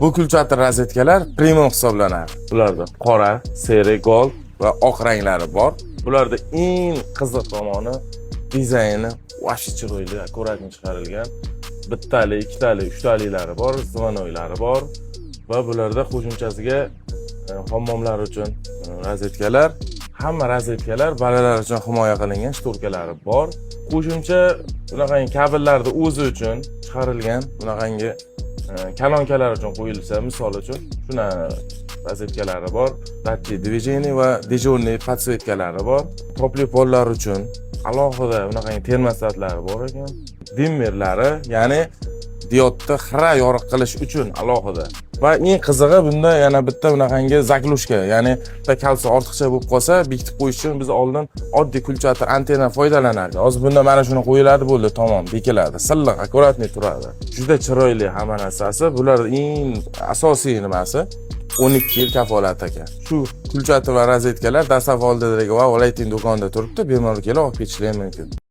Bu включатель rozetkalar premium hisoblanadi. Bularda qora, серый, gold va oq ranglari bor. Bularda eng qiziq tomoni dizayni вообще chiroyli, аккуратный chiqarilgan. Bittali, ikkitali, uchtaliklari bor, звонок lari bor va bularda qo'shimchasiga hammomlar uchun rozetkalar, hamma rozetkalar bolalar uchun himoya qilingan шторка lari bor. Qo'shimcha bunaqangi kabellarni o'zi uchun chiqarilgan bunaqangi kolonkalar uchun qo'yilsa, misol uchun, shuna rozetkalari bor. Датчик движения va дежурный подсветка lari bor. Тёплый пол lar uchun alohida bunaqangi termostatlari bor ekan. Dimmerlari, ya'ni diodni xira yorug' qilish uchun alohida. Va eng qizig'i, bunda yana bitta bunaqangi заглушка, ya'ni bitta кольцо ortiqcha bo'lib qolsa, bekitib qo'yish uchun. Biz oldin oddiy включатель antenna foydalanardik. Hozir bunda mana shuni qo'yiladi, bo'ldi, tamom, bekiladi. Silliq, аккуратный turadi. Juda chiroyli hamma narsasi. Bular eng asosiy nimasi? 12 yil kafolat ekan. Shu включатель va rozetkalar dastlab oldidagi Wow Lighting do'konida turibdi, bemalol kelib olib ketishlari mumkin.